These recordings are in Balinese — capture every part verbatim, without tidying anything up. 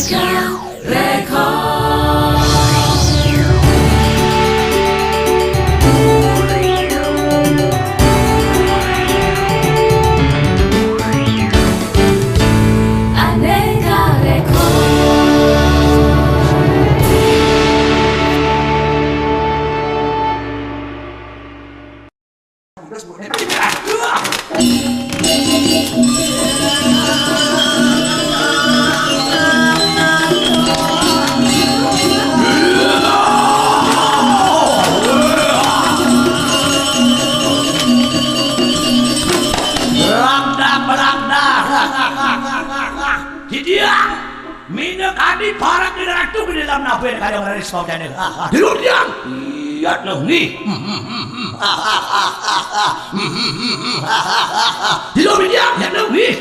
Belakdah, belakdah. Didiang, minakadi parak di ratu di dalam nabe kadang raris paujane. Dulu didiang. Iya, nggih. Dulu didiang, iya, nggih.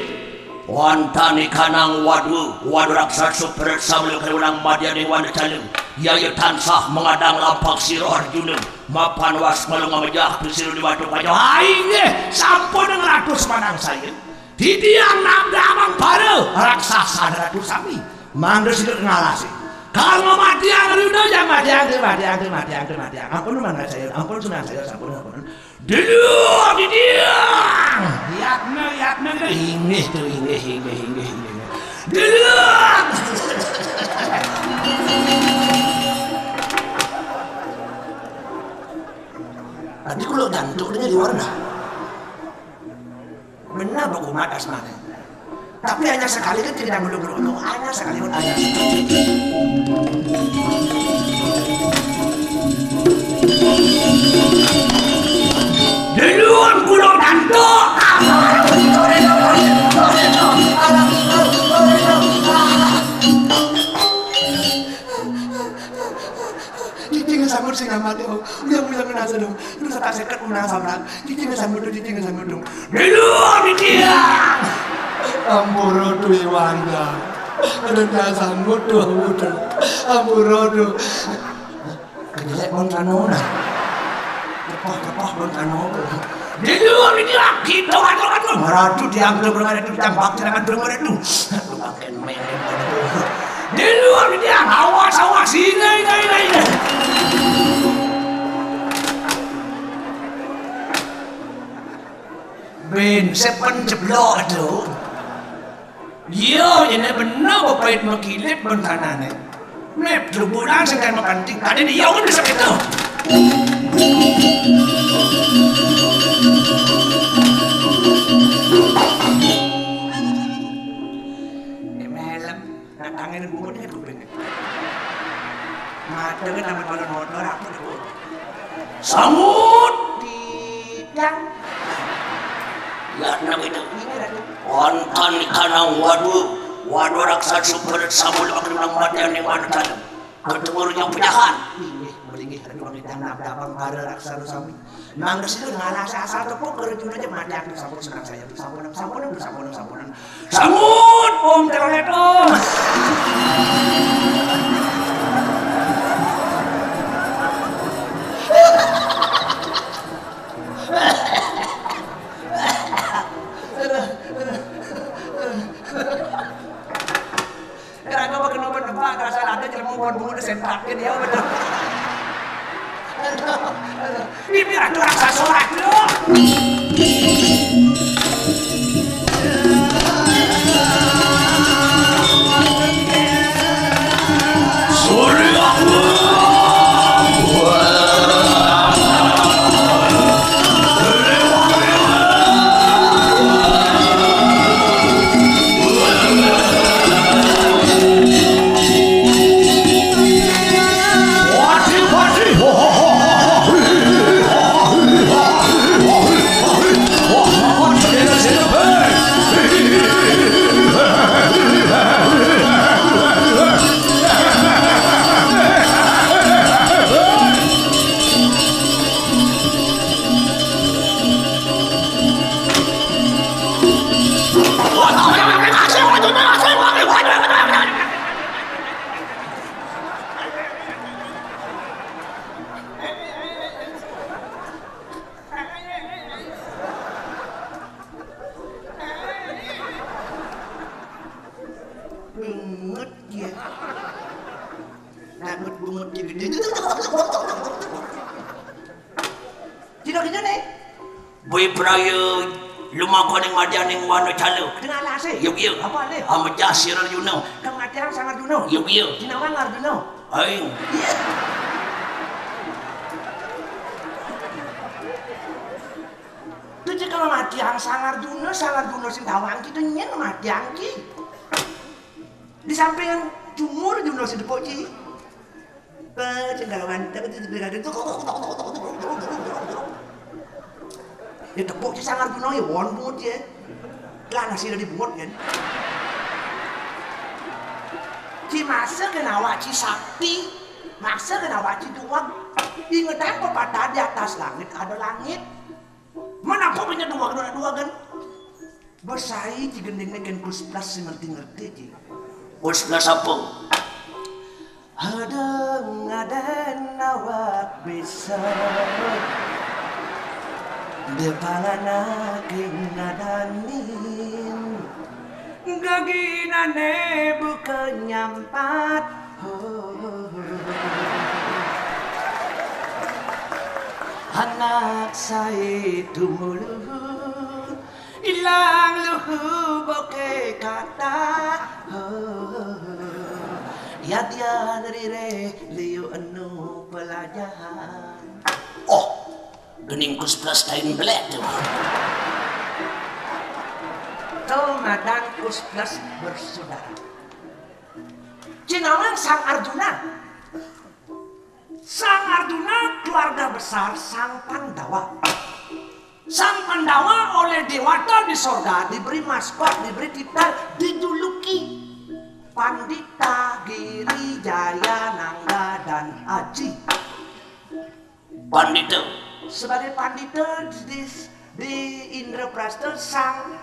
Wantah nika nang wadu, wadu raksasa peret samula kaliwunang madyaning wanda calem. Yaya tansah mangadang lampah sira Arjuna. Mapan was malu ngamejah tusira di watu kaca. Hai nggih, sampun ngratus manang saya. Titiang nabdamang para raksasa ratu sami. Mangda sida ngalasi. Kang matiang Arjuna, jang matiang, matiang, matiang, matiang. Ampun manang saya, ampun sunang saya, sampun, ampun. Dulu, didiang. Yatna, yatna, inggih tu, inggih, inggih, inggih, inggih. Dulu. Tadi kulo jantuk dia di warna. Benar bakumat asmane. Tapi hanya sekali kan tidak melulu-lulu. Hanya sekali pun hanya. Duluan kulo tanto. Cicing sambut sing amat, oh. Ulang, ulang nasa dong. Lu setak seket menang samrang. Cicing sambut tuh, cicing sambut dong. Dulu, Widya. Ampura tu Iwanda. Ada dasar mutu mutu. Ampura tu. Kejelek mon kano nah. Lepah lepah mon kano. Dulu, Widya. Kita atur atur. Maratu diam tu berada tu, tambak serangan tu berada tu. Makin main. Dulu, Widya. Awas awas. Ini ini ini. Bin sepen jeblok tu. Iya, ini benar bepait mekilit bentanane. Nep dubulan sing kan mapanting. Tadi dia pun bisa itu. Ini helm, datangin gubernur kuping. Matenge tamat balon motor aku dulu. Samut. Tidak. Ya, kenapa itu? Ini lagi. Wonten kanang wadu, wadu raksasa super samul akan nang mati yang mana tadi. Ketemu yang penjahat. Ini, beringih, tapi bang kita nabda bang para raksasa samul. Mangga sida ngalasi asal tepuk kerjun aja mati aku sampun senang saya. Sampun, sampun, sampun, sampun. Sambut, Om Telolet, Om. Kira-kira kena berdebat, asal ada jelema buat bunga disemprakin, ya, betul. Ini aturan sasorak, ya. Bungut ya. Takut bungut gedé. Tidak gini nih. Boy Praya lumaku ning madyaning wana cala. Dengan alasé. Yuk, yuk. Apa nih? Amejah sira Arjuna. Kang Madyan Sang Arjuna. Yuk, yuk. Jinawang Arjuna. Aing. Iya. Itu cek kalau madyan Sang Arjuna, Sang Arjuna sing tawang kita nyen madyan ki. Di sampingan jumur jumur si depok ci. Pe cendawan tapi di belaga itu. Ya depok ci Sang Arjuna ya won bungut ya. Lah nasi dari bungut kan. Ci masa kena awak ci sakti, masa kena awak ci duwag. Ingetan pepatah di atas langit ada langit. Menapa punya duwag dua dua kan? Besai ci gendingnya kan kus plus sing ngerti-ngerti ci. Kus plus apa? Ada ngaden awak bisa. Dia panganak ngadanin. Gaginane bukan nyampat. Anak saya tumulun. Ilang luhu boke kata. Ya dia nerire liu enu pelajaran. Oh, gening kus plus tain belek tu. Tuh madan kus plus bersaudara. Cinawang Sang Arjuna. Sang Arjuna keluarga besar Sang Pandawa. Sang Pandawa oleh dewata di sorga diberi maskot, diberi titel, dijuluki Pandita, Giri, Jaya, Nangga, dan Aji. Pandita. Sebagai pandita di, di Indraprasta Sang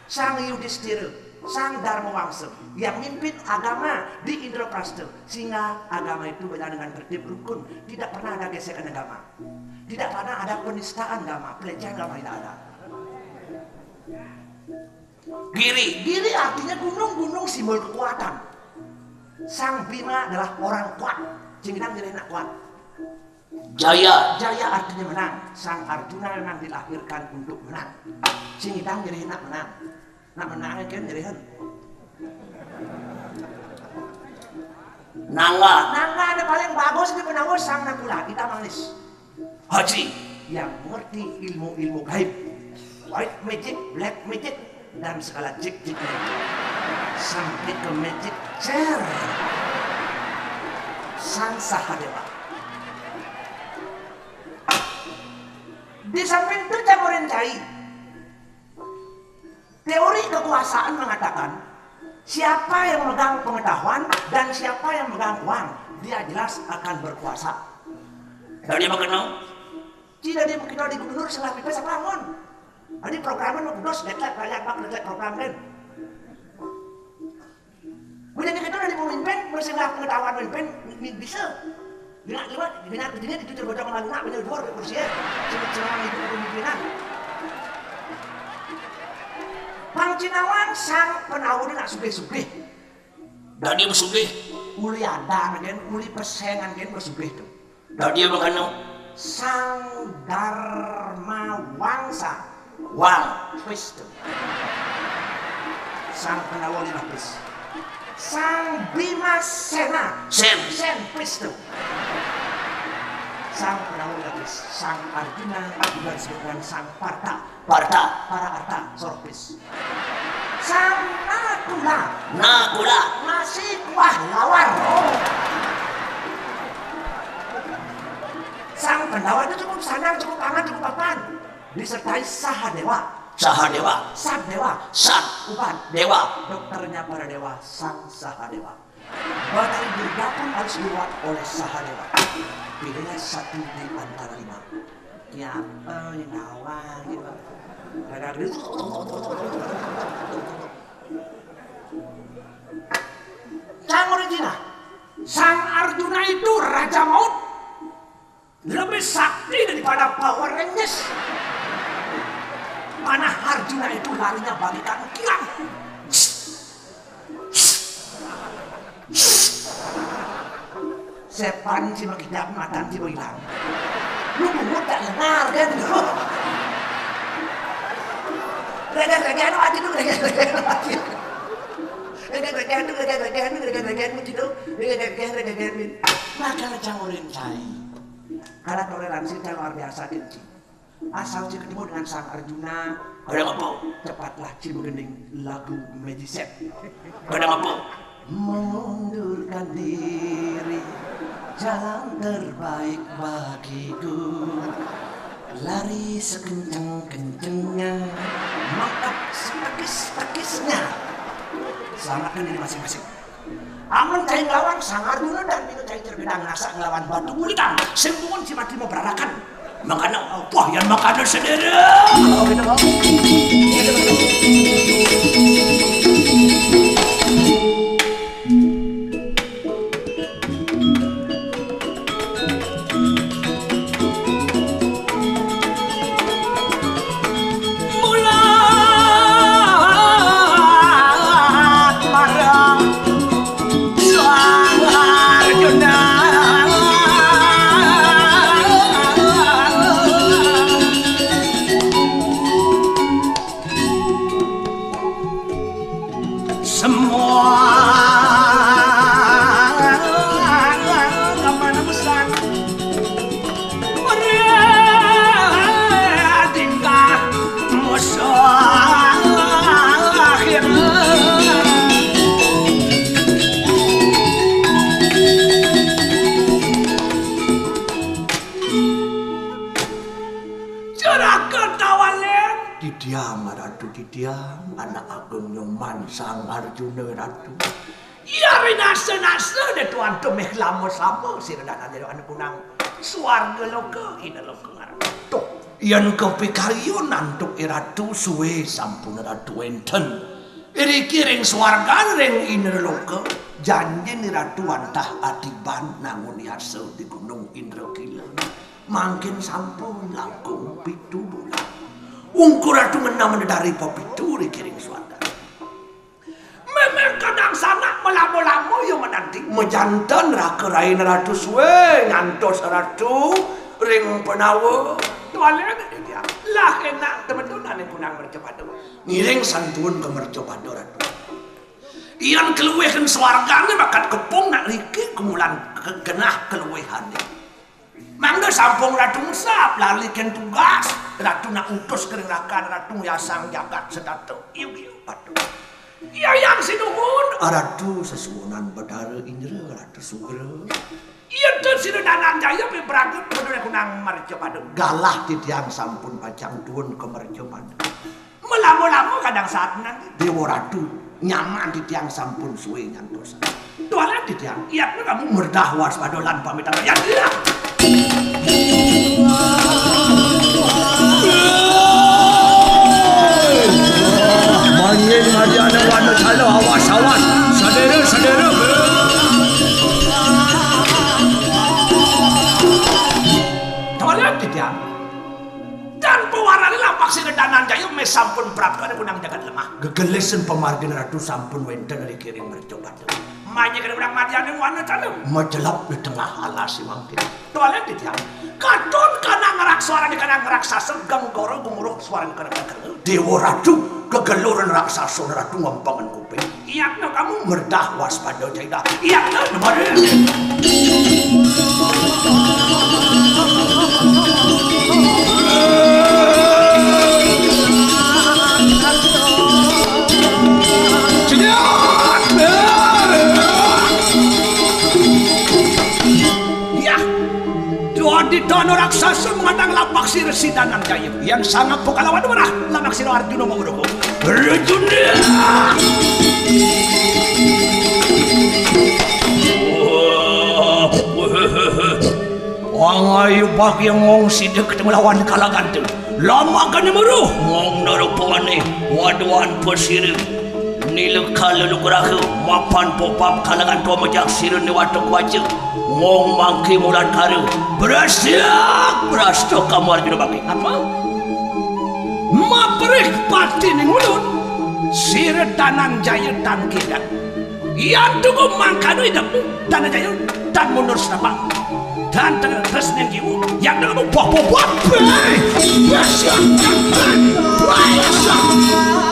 Sang Yudhistira, Sang Dharma Wangsa yang mimpin agama di Indraprasta, sehingga agama itu berjalan dengan tertib rukun, tidak pernah ada gesekan agama, tidak pernah ada penistaan agama, pelecehan agama tidak ada. Giri, Giri artinya gunung, gunung simbol kekuatan. Sang Bima adalah orang kuat, cinginang jadi anak kuat. Jaya. Jaya artinya menang. Sang Arjuna memang dilahirkan untuk menang. Sing idang jadi nak menang. Nak menang kan jadi hen. Nangga. Nangga ada paling bagus di penawar Sang Nakula, kita manis. Haji. Yang mengerti ilmu-ilmu gaib. White magic, black magic, dan segala jik-jiknya. Sampai ke magic chair. Sang Sahadewa. Di samping itu jamurin cai. Teori kekuasaan mengatakan siapa yang megang pengetahuan dan siapa yang megang uang, dia jelas akan berkuasa. Dari apa kenal? Tidak dia mungkin di gubernur salah pipes apa lamun. Adi programnya mau kudos detek banyak bak detek program kan. Udah kita dari pemimpin, bersih lah pengetahuan pemimpin, bisa. Dengan lewat, dengan begini itu tergocok sama lunak, benar dua kursi ya. Cuma cuma itu kepemimpinan. Pang Cinawan sang penawar nak sugih-sugih. Dan dia bersugih. Uli ada kan, uli pesengan kan bersugih tuh. Dadia mangkana. Sang Dharma Wangsa. Wang. Pis tu. Sang Pandawa lima pis. Sang Bima Sena. Sen. Sen pis tu. Sang Pandawa lima pis. Sang Arjuna juga disebut dengan Sang Parta. Parta. Para Arta. Sorpis. Sang Nakula. Nakula. Nasi kuah lawar. Oh. Sang Pandawa itu cukup sandang, cukup pangan, cukup papan. Disertai Sahadewa. Sahadewa. Saddewa. Sad. Upan. Dewa. Dokternya para dewa, Sang Sahadewa. Batari Durga pun harus dirawat oleh Sahadewa. Pilihlah satu di antara lima. Siapa yang nawang gitu. Kagak gitu. Sang Arjuna. Sang Arjuna itu raja maut. Lebih sakti daripada Power Rangers. Mana Arjuna itu larinya bagaikan kilat. Sepan sing makidap, matan sing ilang. Lu bungut tak dengar kan lu. Regan-regan mati lu, regan-regan mati. Regan-regan lu, regan-regan lu, regan-regan mati lu. Regan-regan, regan-regan. Makanya jangan cai. Karena toleransi kita luar biasa, geng. Asal ci ketemu dengan Sang Arjuna, kadang apa? Cepatlah ci menggending lagu Magic Set. Kadang apa? Mengundurkan diri, jalan terbaik bagiku. Lari sekenceng-kencengnya, mangkap setekis-tekisnya. Selamatkan diri masing-masing. Amun cai nglawan Sang Arjuna dan bina cai tergedang nasa nglawan batu bulitan, sing pungun ci mati mabrarakan. Mangkana apa yan mangkana sedherek? Mula marang Sang Arjuna. Semua kemana besar tingkah musuh akhir. Juragan Tawalén. Titiang, Ratu, titiang, anak agung Nyoman Sang Arjuna, Ratu. Iya, rinasa-nasa dé tuan temeh lama sama sira danan jero anu kunang swarga loka, ina loka ngaran. Tuh, yén kapikaryan antuk Ratu suwé sampun Ratu wénten. Iriki ring swargan ring Indraloka, janjin Ratu wantah atiban nangun yasa di Gunung Indrakila. Mangkin sampun langkung pitu bulan. Ungkur Ratu ngenah mendedari pepitu iriki ring swargan. Mémé kadang sanak malama-lama ya menanti. Majanten raka rain Ratu suwé nyantos Ratu ring Pandawa. Tualén dia. Lah enak temetun ané kunang mercapada. Ngiring santuun ka mercapada, Ratu. Yan kaluih ring swargané bakat kepung nak riki kumulan ke-, genah kaluihané. Mangda sampun Ratu ngusap, lali kén tugas, Ratu nak utus ka ring rakan, Ratu ngiasang jagat setata. Iu-iu, Ratu. Yayang sinuhun. Ratu sesuhunan Betara Indra, Ratu Sugra. Iya, ten sira Dananjaya pipragat pada kunang mercapada. Galah titiang sampun pacang tuun ka mercapada. Malama-lama kadang saat nanti. Déwa Ratu nyaman titiang sampun suwé nyantos. Tualan titiang, yatna kamu mredah waspada lan pamitan. Ya, ya. Manggih madyaning wana cala, awas, awas. Sedera, sedera. Tualan titiang. Tan pawarane lapak sira Dananjaya meh sampun prapta ring kunang jagat lemah. Gegelisin pamargin Ratu sampun wenten ring kiring mercapada. Manya kena kunang madyaning wana cala. Macelep di tengah alas mangkin. Tualén titiang. Katon kanang raksasa, kanang raksasa, genggara gumuruh swarane kanang. Déwa Ratu, gegeluran raksasa Ratu ngempengen kuping. Yatna kamu mredah waspada, Jaida. Yatna nemare. Yah. Dadi dana raksasa mangandang lapak sira Resi Dananjaya. Yan sanget pakalawan werah lapak sira Arjuna mawruh. Arjuna. Wang ayu bagi ngong sida ketemu lawan Kalagantung. Lama kene meruh ngong narupawane waduan pasira. Nila kala lugraha mapan popap kalangan tua majak sira niwata kuaca. Ngong mangke mulan kara. Brastak, brastak kamu Arjuna Bangke. Apa? Maprih pati ning ulun. Sira Dananjaya tan kidan. Yan tuku mangkana idep Dananjaya. Dan mundur setapak. Dan tengah terus ning kiwu. Yang tengah buah buah buah. Bang! Bang! Siap, siap, bang! Wah, ya, siap.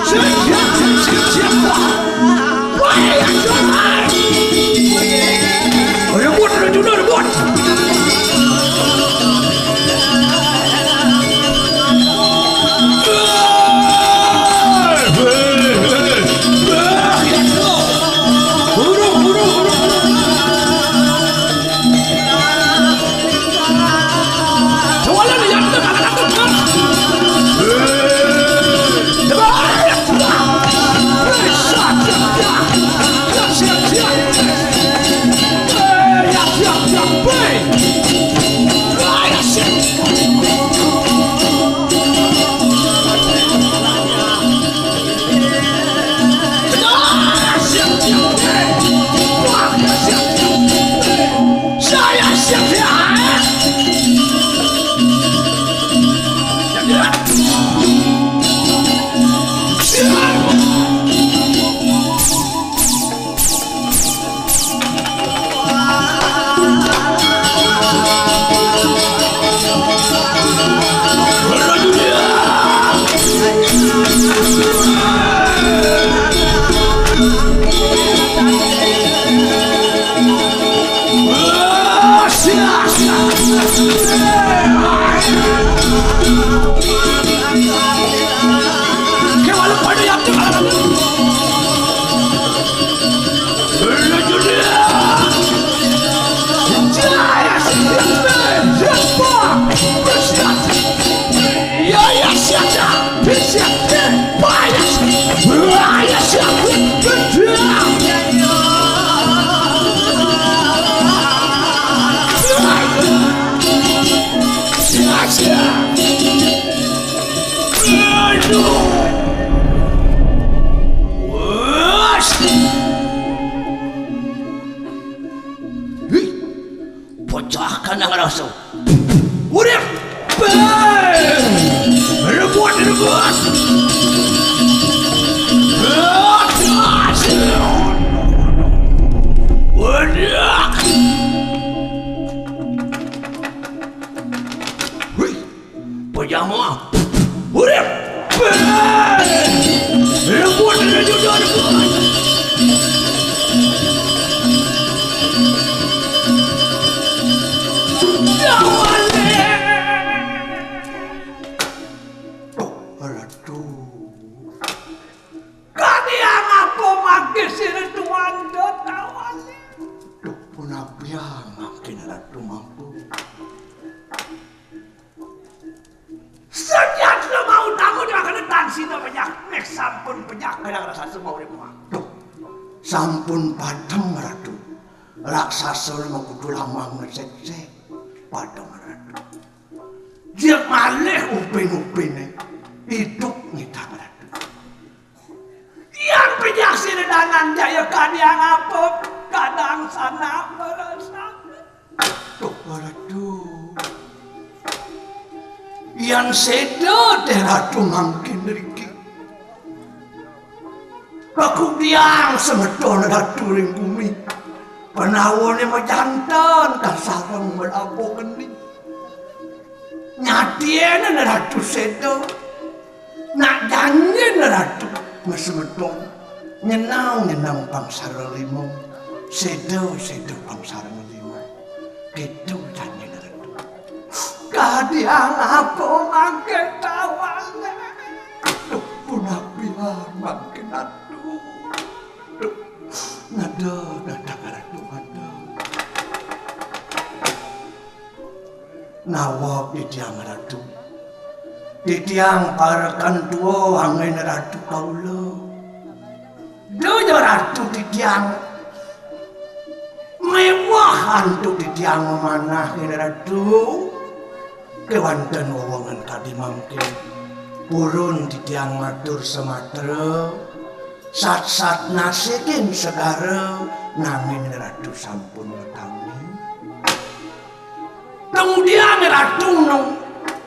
Siap, siap, siap, siap, siap, wah. Wah, ya, siap. Ayo, buat, ayo, buat, ayo, buat. Pecahkan nang rasa. Urip. Bang! Rebut, rebut. Rebut. Waduh. Wih. Pejama. Urip. Rebut rejudon. Ratu. Kadiang apa mangke sira tuan Dawali? Duh, punapian mangkin Ratu mampu. Sejak lemah utama dia kena tansina penyakit, sampun penyakit yang rasa semua urip mah. Duh, sampun padem Ratu. Raksasa lima kudu lamang ngeseksek. Padem Ratu. Dia malih upin-upine. Hidup ngidang Ratu. Yang penyaksian dangan jaya kadiang apa kadang sana merasa. Duh, Ratu. Yang seda teh Ratu mangkin riki. Kakudiang semeton Ratu ring gumi. Penawane majanten kasareng melabuh geni. Nyatiene Ratu seda. Nak janjin Ratu masemeton. Nyenang-nyenang pangsara lima. Seda-seda pangsara lima. Gitu janjin Ratu. Kadiang apa mangke tawang? Duh, punapian mangke Ratu. Duh, ngada, ngada, Ratu, ngada. Nawab titiang Ratu. Titiang parekan tua angin Ratu kaula. Dunya Ratu titiang mewah antuk titiang memanah ing Ratu. Kewanten wewenngan kadi mangke. Purun titiang matur sematra. Sat-sat nasiking segara nanging Ratu sampun ngetawi. Kemudian Ratu nu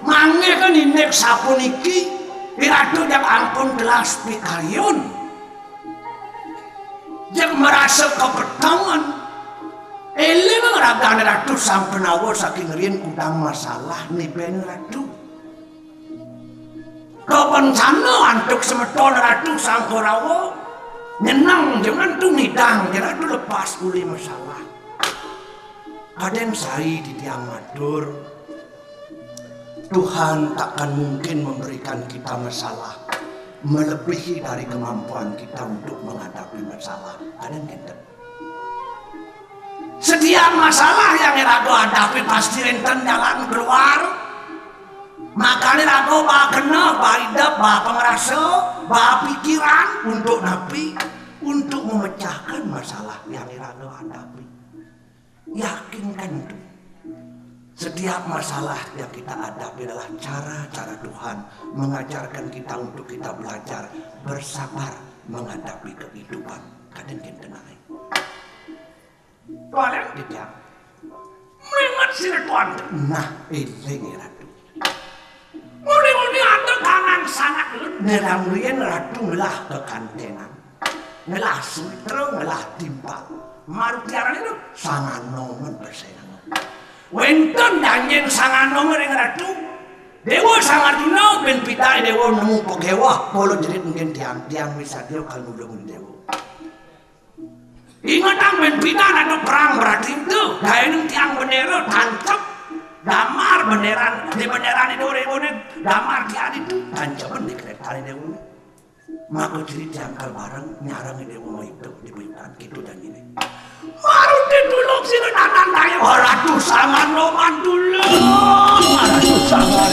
manggih indik sapuniki, Ratu jang ampun telas pikayun. Jang merasa kepetengan. Éling ragané Ratu Sang Panawa saking riin kudang masalah nibén Ratu. Kapencana antuk semeton Ratu Sang Korawa nyeneng jenengan tu ngidang jenengan tu lepas uli masalah. Kadén sai titiang matur, Tuhan takkan mungkin memberikan kita masalah melebihi dari kemampuan kita untuk menghadapi masalah. Kadén kénten. Setiap masalah yang iraga hadapi pasti wénten jalan keluar. Makané iraga ba genah, ba idep, ba pangrasa, ba pikiran untuk napi, untuk memecahkan masalah yang iraga hadapi. Yakinkan itu. Setiap masalah yang kita hadapi adalah cara-cara Tuhan mengajarkan kita untuk kita belajar bersabar menghadapi kehidupan. Kadén kénten aé. Tualang titiang. Mémet sira tuan. Nah, éling Ratu. Muni-muni ada kanang sanak lu. Nerang riin Ratu ngelah kekantenan. Ngelah sutra, ngelah timpal. Marutiaran itu sanganomen persenangan. Wénten janjin sanganomen ring Ratu. Déwa Sang Arjuna bin pitai déwa nemu pegéwah, kala jerit mungkin tiang, tiang misadia kal nulung déwa. Ingetang ben pidan ada perang berarti itu, gaéneng tiang bendera tancep, gambar benderan, di benderan itu ribuné, gambar tiang itu tancepen di kereta itu. Maka ciri tiang kal bareng nyareng di rumah itu di pidan gitu dan ini. Baru ditulung sini tangan daya, oh, Ratu Saman Roman dulu, Ratu Saman.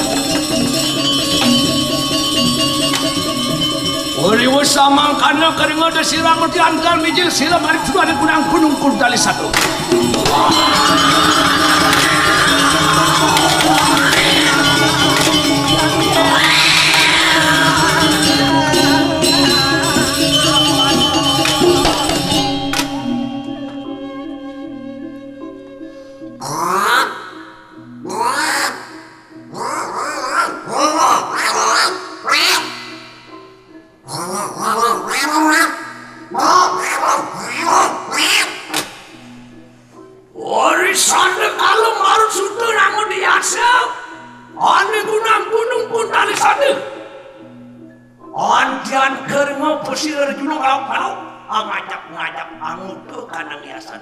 Uriwa samangkana karinga desirang mutian kal mijil sila marik sudah dikunang gunung kuntali satu. Ori sanda kala marut suta nama diasa. Ane gunang gunung pun tali sanda. Antian kerma pesir Arjuna lauk-lauk. Angajak-ngajak anguta kanang yasan.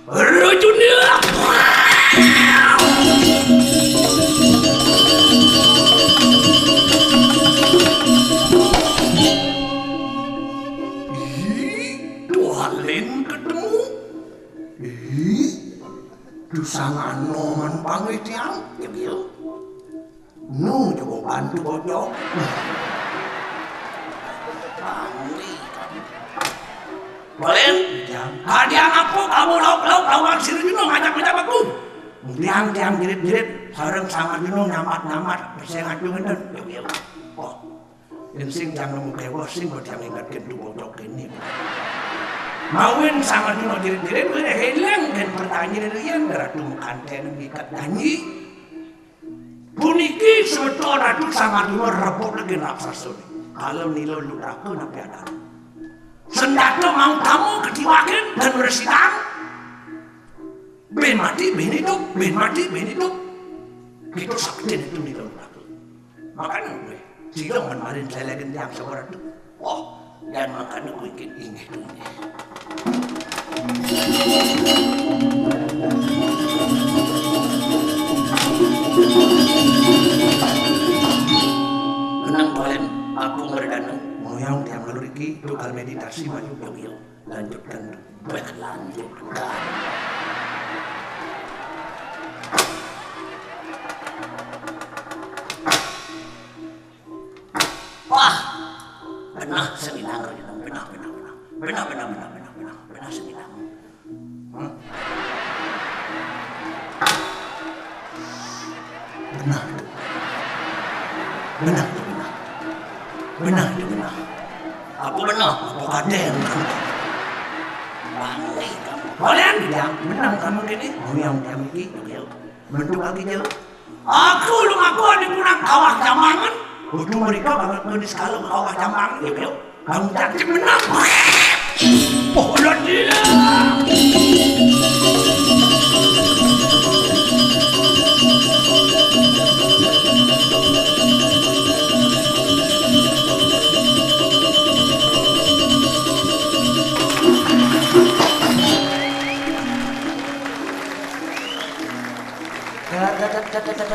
Rajuna. Ih, Tuhan lain ketemu. Ih, dusangan noman pangai tiang. Ya, ya. Nu coba bantu bocok. Pangai kamu. Balen, tiang. Hadiah apa kamu lauk-lauk lawan sini juga ngajak-ngajak aku? Tiang, tiang jerit-jerit, sareng sama dulu nyamat-nyamat, saya ngacungin dan, ya, ya. Oh, insing jangan mau kewa, sing buat yang ingat kentu bocok ini. Mawin sama dulu jerit-jerit, udah hilang kan pertanyaan dari yang ratu makan tenang ikat janji. Puniki semeton ratu sama dulu rebut lagi raksasa. Kalau nilo lu raka napi ada. Sendata mau kamu ketiwakin dan bersidang. Ben mati, ben hidup, ben mati, ben hidup. Gitu sakti itu di dalam aku. Makanya gue, sehingga kemarin saya lagi tiang sabar itu. Oh, dan makanya gue ingin ini tuh. Menang kalian, aku meredana. Moyang tiang lalu riki, tukar meditasi maju, yuk, yuk. Lanjutkan, baik, lanjutkan. Wah, benah sing inang, benah, benah, benah, benah, benah, benah, benah, benah sing inang. Hmm? Benah tu. Benah tu, benah. Benah tu, benah. Apa benah? Apa kadén? Bangli kamu. Kalian yang menang kamu kini, mau yang kami kini, yuk. Bentuk lagi jauh. Aku lu ngaku ada kurang kawah jambangan. Udah mereka banget manis kalau kawah jambangan, yuk, yuk. Kamu cantik menang. Pohon dia.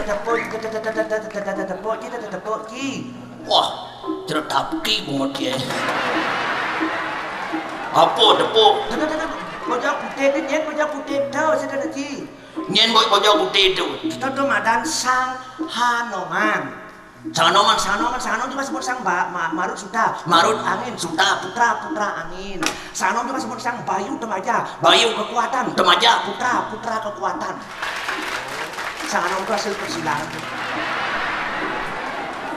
Tepuk, tepuk, tepuk, tepuk, tepuk, tepuk, Ci. Wah, ceritapki bungut ye. Apa tepuk? Tepuk, tepuk, bocah putih ni, nyen bocah putih tu, sida, Ci. Nyen bo-, bocah putih tu. Kita tu madan Sang Hanoman. Sang Hanoman, Sang Hanoman, Sang Hanoman tu kasebut Sang Ba-, Ma-, Marut Suta, Marut Angin, Suta, Putra, Putra Angin. Sang Hanoman tu kasebut Sang Bayu Temaja, Bayu kekuatan, Temaja, Putra, Putra kekuatan. Sang Hanoman tu hasil persilangan tu.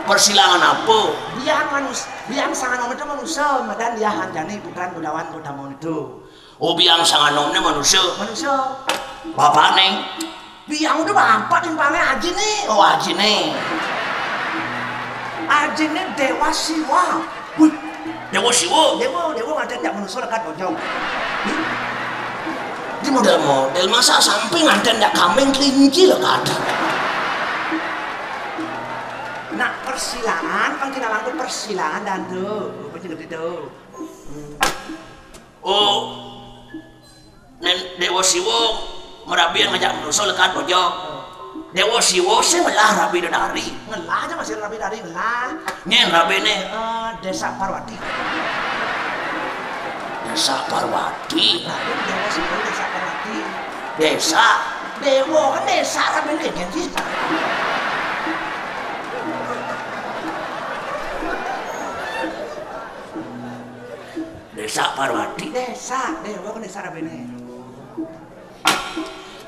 Persilangan apa? Biang manus-, biang Sang Hanoman tu manusia, madan Diah Anjani, putran Gunawan Gotama tu. Oh, biang Sang Hanoman ni manusia. Manusia. Bapakne? Biang udah bapak timpalnya Aji ni. Oh, Aji ni. Aji ni Dewa Siwa. Wih, Dewa Siwa? Dewa, Dewa nganten jak manusia lekat bojong. Di model-model, masa sampai nganten jak kambing kelinci lekat. Nak persilangan, kan tidak langsung persilangan dan tu. Apa cerita tu? Hmm. Oh, nen Dewa Siwa merabi ngajak manusia lekat bojong. Dewa Siwa sing ngelah rabi dedari. Ngelah aja masih rabi dari ngelah. Nyen rabine? Eh, Desa Parwati. Desa Parwati. Rabi Dewa Siwa Desa Parwati. Desa. Dewa kan desa rabine nyen sih. Desa Parwati. Desa, Dewa kan desa rabine.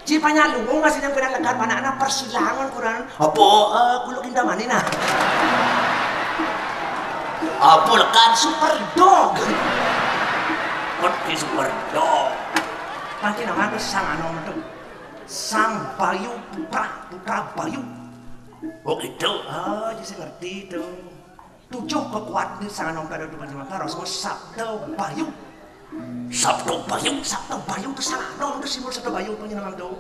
Ci panyalungung masih nyampe lekat mana anak persilangan kurang. Apa? Eh, kuluk indah mana nah? Apa lekat? Super dog. Kot di super dog. Pasti nama tu Sang Anom tu. Sang Bayu Putra, Putra Bayu. Oh gitu. Ah, jadi saya ngerti tu. Tujuh kekuatan ni Sang Anom kada tu panjang mangka, rasul Sabda Bayu. Sabda Bayu? Sabda Bayu tu Sang Anom tu simbol Sabda Bayu panjang mangka tu.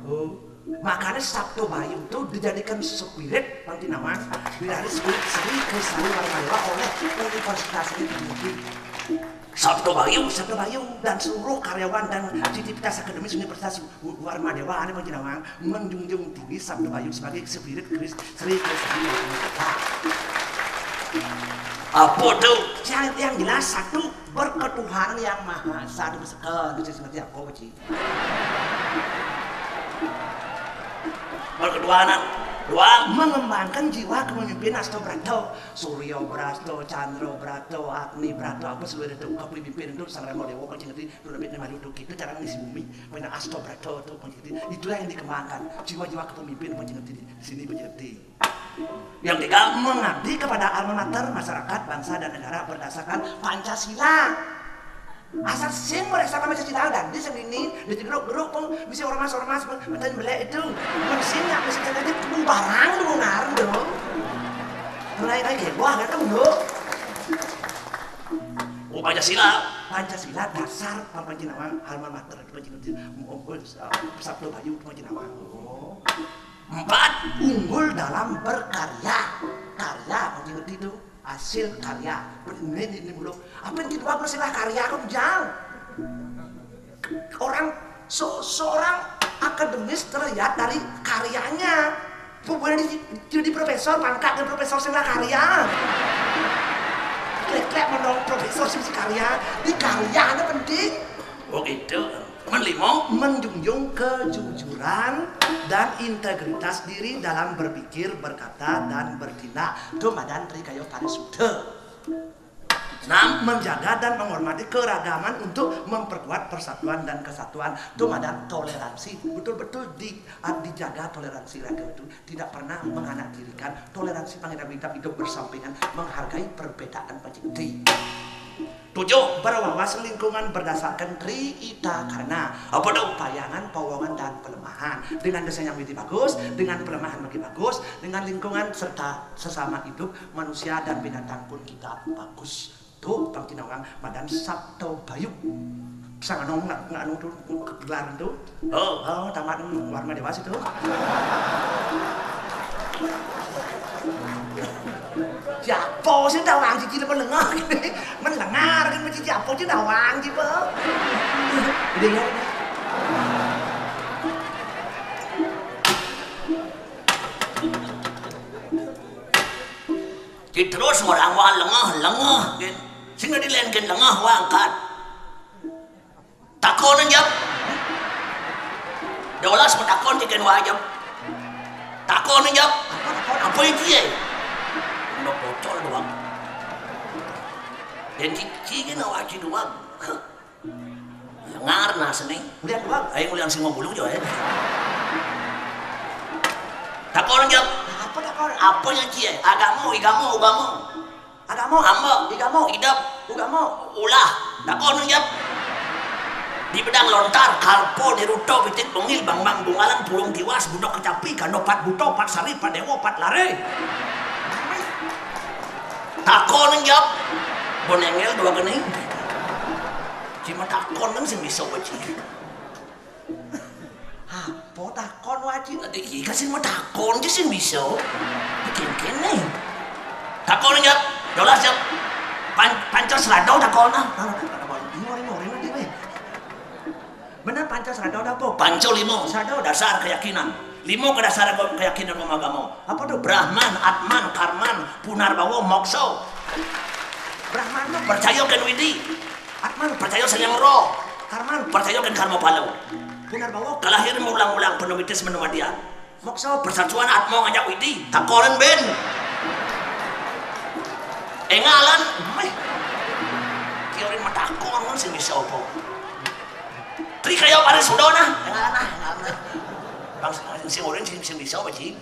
Oh. Makanya Sabda Bayu tu dijadikan spirit panjang mangka. Dilari spirit Sri Kesawi Warmadewa oleh Universitas Negeri Sabda Bayu, Sabda Bayu dan seluruh karyawan dan sivitas akademis Universitas Warmadewa, ane panjang mangka menjunjung tinggi Sabda Bayu sebagai spirit Kris-, Sri Kristus. Apa tu? Yang, yang jelas satu berketuhanan yang maha esa tu seka, tu sing ngerti aku, Ci. Berketuhanan. Dua, mengembangkan jiwa kepemimpinan Asto Brato, Suryo Brato, Chandra Brato, Agni Brato, apa seluruh itu kepemimpinan tu Sang Rama Dewa, Ci ngerti. Itu lebih dari itu, kita cara ngisi bumi, punya Asto Brato tu, Ci ngerti. Itulah yang dikembangkan, jiwa-jiwa kepemimpinan, Ci ngerti, di sini, Ci ngerti. Yang tiga, mengabdi kepada alma mater, masyarakat, bangsa, dan negara berdasarkan Pancasila. Asal sing merasa Pancasila dan di sini, di geruk-geruk pun bisa ormas-ormas pun, macam belek itu. Mun sing nak bisa jadi bubarang lu ngarang tu. Mulai kayak gitu, wah, kan tu. Oh, Pancasila. Pancasila dasar Pancasila, alma mater Pancasila. Oh, oh, Sabda Bayu Pancasila. Oh. Empat, unggul dalam berkarya. Karya, Pancasila itu hasil karya. Ini, ini, ini dulu. Apa yang kedua, bersilah karya, kau jauh. Orang, se-, seorang akademis terlihat dari karyanya. Boleh di-, jadi profesor, pangkat dan profesor sing karya. Klek-klek menong profesor sing karya. Di karya ada penting. Oh gitu. Menlima, menjunjung kejujuran dan integritas diri dalam berpikir, berkata, dan bertindak. Tu madan Tri Kayo Parisuda. Enam, menjaga dan menghormati keragaman untuk memperkuat persatuan dan kesatuan. Tu madan toleransi. Betul-betul di-, dijaga toleransi raga tu. Tidak pernah menganaktirikan. Toleransi pangiran hidup bersampingan, menghargai perbedaan Pancasila. Tujuh, berwawasan lingkungan berdasarkan Tri Ita Karna. Apa tu? Payangan, pawongan, dan pelemahan. Dengan desain yang lebih bagus, dengan pelemahan lebih bagus, dengan lingkungan serta sesama hidup, manusia dan binatang pun kita bagus. Tu, Bang Cinawang, madan Sabto Bayu. Sang anu, nggak anu tu, gelar tu. Oh, oh, tamat warna dewas itu. Siapa sih tawang cici mendengar? Mendengar kan mesti siapa sih tawang cici? Ide ya. Terus ngorang wa lengeh, lengeh, gén. Sing dadi lén gén lengeh wa angkat. Takon jawab. Dolas matakon ci gén wa jawab. Takon jawab. Apa yang cie? Udah bocor doang. Dan ci, ci gén wa ci doang. Lengar nah seni. Ulian doang. Ayo ulian sing mau bulu jo ya. Takon jawab. Apa takon? Apa yang cie? Agamo, igamo, ugamo. Agamo, amba, igamo, idap, ugamo, ulah. Takon jawab. Di bedang lontar, kalpo, di ruto, pitik, bengil, bangbang, bungalan, pulung tiwas, budok kecapi, kando pat buto, pat sari, pat dewo, pat lare. Takon jawab. Bonengel dua geni. Cuma takon kan sing bisa wajib. Apa takon wajib? Nanti iya kan sing mau takon aja sing bisa. Bikin kene. Takon jawab. Dolas jawab. Pan, panca serado takon ah. Nah, nah, nah, nah, nah, nah, nah, nah, nah, nah. Bener panca serado ada apa? Panca lima. Serado dasar keyakinan. Lima ke dasar ke-, keyakinan agama. Apa tuh? Brahman, Atman, Karman, Punarbawa, Mokso. Brahman mah percaya kan Widi. Atman percaya sayang roh. Karman percaya kan karma pala. Punarbawa kalahiran ulang-ulang penumitis menumadian. Mokso persatuan Atma ngajak Widi. Takonan ben. Engalan. Meh. Kiorin matakon sing bisa apa? Tri kaya paris sudah nah. Engalan nah, engalan nah. Bang sing, sing urin sing, sing bisa apa, Cing?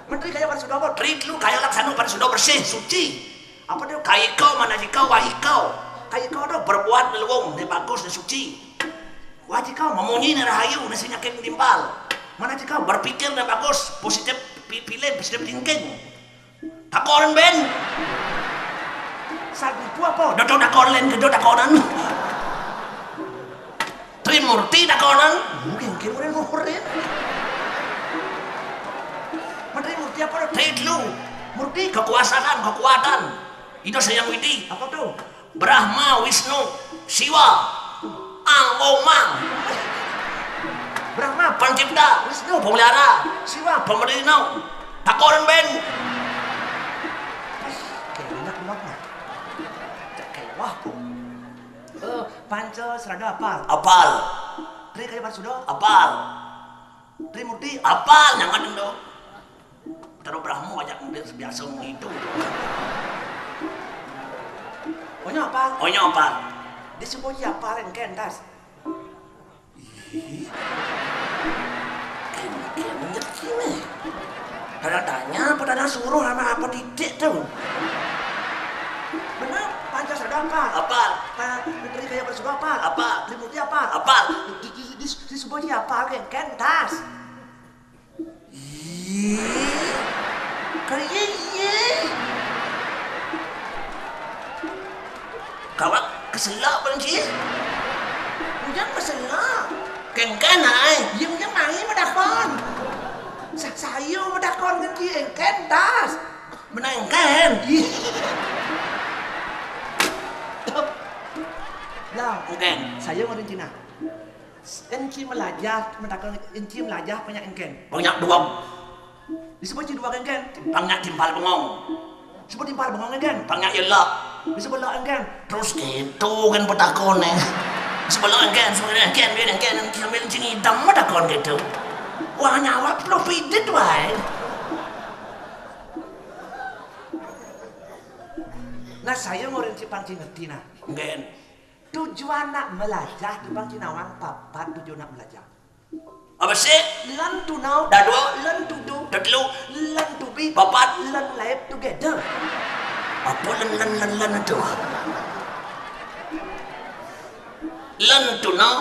Menteri kaya paris sudah apa? Tri lu kaya laksana paris sudah bersih, suci. Apa dia? Kaiko, manajiko, wahiko. Kaiko tu berbuat leluhung, dia bagus, dia suci. Wajiko, memunyi, dia rahayu, dia sing nyakit timpal. Manajiko, berpikir, dia bagus, positif pi-, pilih, positif thinking. Takonan ben. Sabipu apa? Dodo takonan, dodo takonan. Trimurti takonan. Mungkin kimurin murin. Menteri murti apa? Tri telu. Murti kekuasaan, kekuatan. Itu sayang Widi. Apa tuh? Brahma, Wisnu, Siwa, Ang Ong Mang. Brahma, pencipta, Wisnu, pemelihara, Siwa, pemberi rinau. Takonan ben. Kayak enak banget nah. Kayak wah. Eh, panca serada apal. Apal. Tri kaya paris sudah. Apal. Trimurti apal nyangat endo. Taro Brahmo ajak biasa ngitu. Onyo apal. Onyo apal. Di sebuah apal yang kentas. Ih. Kene nyet kene. Ada tanya apa tanya suruh sama apa titik tuh? Benar, panca serada apal. Apal. Pa-, menteri kaya paris sudah apal. Apal. Trimurti apal. Apal. Di, di, di, di sebuah apal yang kentas. Ih, kaya iya. Kawak keselak pun ci. Ujang keselak. Kengken ai. Iya ujang mai medakon. Sa-, sayo medakon kan ci engken tas. Menang engken. Ih. Lah, engken. Sayo ngadin Cina. Enci melajah, mentakon enci melajah banyak engken. Banyak duo. Disebut ci duo engken. Banyak timpal bengong. Sebut timpal bengong engken. Banyak yelak. Disebut lak engken. Terus gitu kan petakon eh. Sebelum engken, sebelum engken, biar engken, sambil cing idam petakon gitu. Wah nyawa perlu pidit wae. Nah, sayo ngorin ci pang ci ngerti nah. Engken. Tujuan nak melajah tu bang ci nawang papat tujuan nak melajah. Apa sih? Learn to know. Dah dua. Learn to do. Dah telu. Learn to be. Papat. Learn life together. Apa learn, learn, learn, learn tu? Learn to know.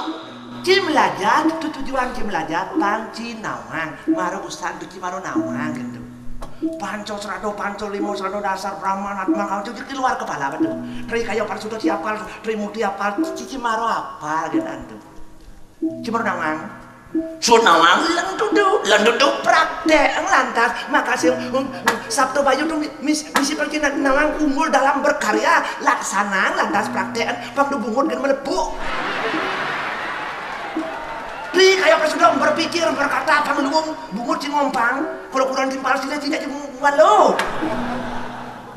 Ci melajah tu tujuan ci melajah bang ci nawang. Maro usan tu ci maro nawang gitu. Panco serado, panco limo serado dasar Brahman atma kau cuci keluar kepala betul. Tri kaya apal sudah ci apal, Tri mudi apal, cici maro apal gitu antum. Ci maro nawang. Sun nawang, leng tudu, leng tudu praktek lantas. Makasih, um, Sabtu Bayu tu mis, misi pergi nawang unggul dalam berkarya, laksana lantas praktek, pang bungut kan melepuh. Tri kaya apa sudah berpikir, berkata, pang luwung, bungut ci ngompang. Kalau kurang timpal sila tidak ci bungut lo.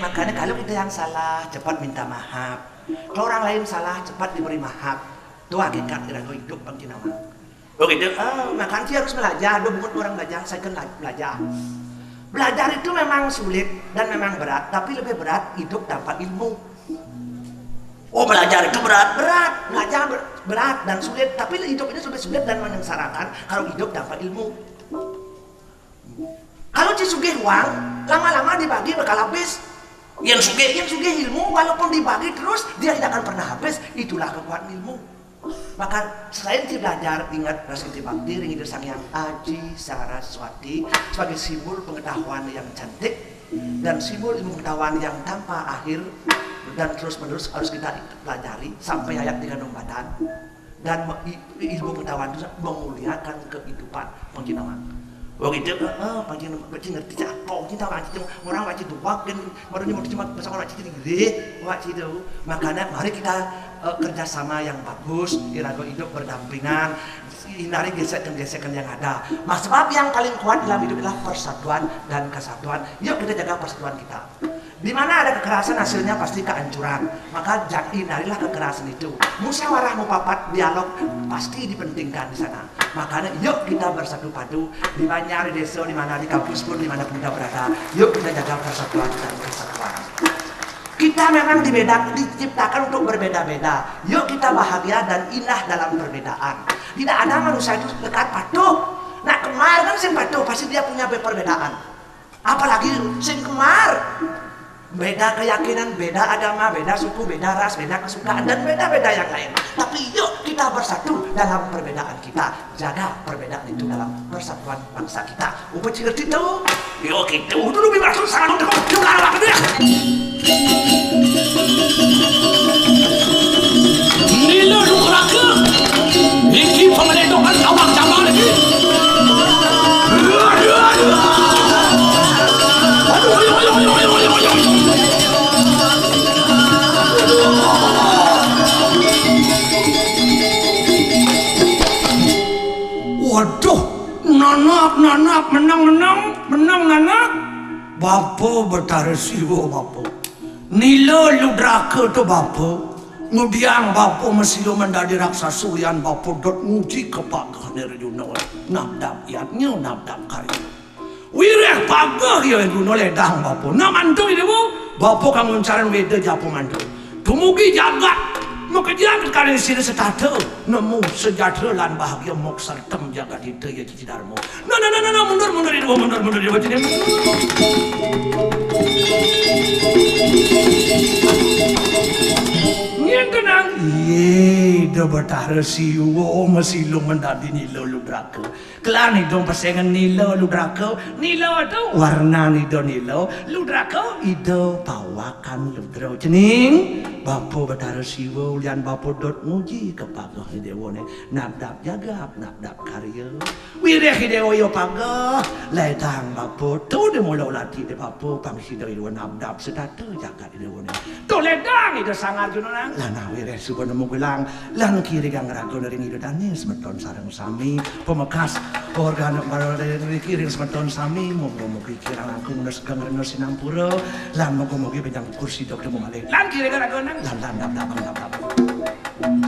Makanya kalau kita yang salah, cepat minta maaf. Kalau orang lain salah, cepat diberi maaf. Itu hakikat iraga hidup, Bang Cinawang. Oh gitu. Ah, makanya kita harus belajar, ada bukan orang belajar, saya kan la- belajar. Belajar itu memang sulit dan memang berat, tapi lebih berat hidup tanpa ilmu. Oh, belajar itu berat, berat. Belajar ber- berat dan sulit, tapi hidup ini lebih sulit dan menyengsarakan kalau hidup tanpa ilmu. Kalau ci sugih uang, lama-lama dibagi bakal habis. Yang sugih, yang sugih ilmu, walaupun dibagi terus, dia tidak akan pernah habis. Itulah kekuatan ilmu. Maka selain ci belajar, ingat rasa bakti ring Ida Sang Hyang Aji Saraswati sebagai simbol pengetahuan yang cantik dan simbol ilmu pengetahuan yang tanpa akhir dan terus menerus harus kita pelajari sampai hayat di kandung badan. Dan me- i- ilmu pengetahuan itu memuliakan kehidupan, Bang Cinawang. Wong itu, heeh, Bang Cinawang, Bang Cinawang ngerti apa, Bang Cinawang, Bang Cinawang, orang Bang Cinawang, kan, baru ini mau cuma pasang orang Cinawang, gede, Bang Cinawang. Makanya mari kita eh, kerjasama yang bagus, iraga hidup berdampingan, hindari gesekan-gesekan yang ada. Mas, sebab yang paling kuat dalam hidup adalah persatuan dan kesatuan. Yuk kita jaga persatuan kita. Di mana ada kekerasan, hasilnya pasti kehancuran. Maka jangan, hindarilah kekerasan itu. Musyawarah mufakat, dialog pasti dipentingkan di sana. Makanya yuk kita bersatu padu di banjar, di desa, di mana, di kampus pun, di mana pun kita berada. Yuk kita jaga persatuan dan kesatuan. Kita memang dibeda, diciptakan untuk berbeda-beda. Yuk kita bahagia dan indah dalam perbedaan. Tidak ada manusia itu dekat patuh. Nah, kembar kan sing patuh, pasti dia punya perbedaan. Apalagi sing kembar. Beda keyakinan, beda agama, beda suku, beda ras, beda kesukaan, dan beda-beda yang lain. Tapi yuk kita bersatu dalam perbedaan kita. Jaga perbedaan itu dalam persatuan bangsa kita. Upa cingerti to? Yo gitu. Udah lebih masuk sana dulu. Yuk arah dulu ya. Nila Nugraha. Iki pemeledokan awak jamal iki. Aduh, aduh, aduh. Aduh, aduh, aduh. Waduh, nanap, nanap, menang, menang, menang, nanap. Bapa Betara Siwa, bapa. Nila Ludraka to bapa. Ngudiang bapa masila mendadi raksasa, yan bapa dot nguji ka pagehné Arjuna. Nabdab yadnya, nabdab karya. Wiréh pageh ya Arjuna ledang bapa. Nah mantu Déwa, bapa kang nguncarang wéda japa mantu. Dumugi jagat makejang kalih sira setata, nemu sejahtera lan bahagia, moksartham jagadhita ya Cicidarma. Nah, nah, nah, nah, nah, mundur, mundur, Déwa, mundur, mundur, Déwa, Cicidarma. Ngéntenang. Yé, Ida Betara Siwa, masila mendadi Nila Ludraka. Kelan idung pesengan Nila Ludraka. Nila to warnan Ida Nila. Ludraka Ida pawakan Ludra. Cening, Bapa Betara Siwa ulian Bapa dot nguji ka pageh Déwané. Nabdab jagat, nabdab karya. Wiréh Déwa ya pageh, ledang Bapa. To dé mula lati dé Bapa, pang sida Déwa nabdab setata jagat Déwané. To ledang Ida Sang Arjuna nang. Lan wiréh suba nemu gelang, lan kirang ragana ring Ida dané semeton sareng sami. Pamekas organ marang ring semeton sami, mugi-mugi kirang langkung rena sugeng rena sinampura, lan mugi-mugi benjang kursi dok temu malih. Lan kirang ragana nang. Lan, lan, dap, dap, dap, dap.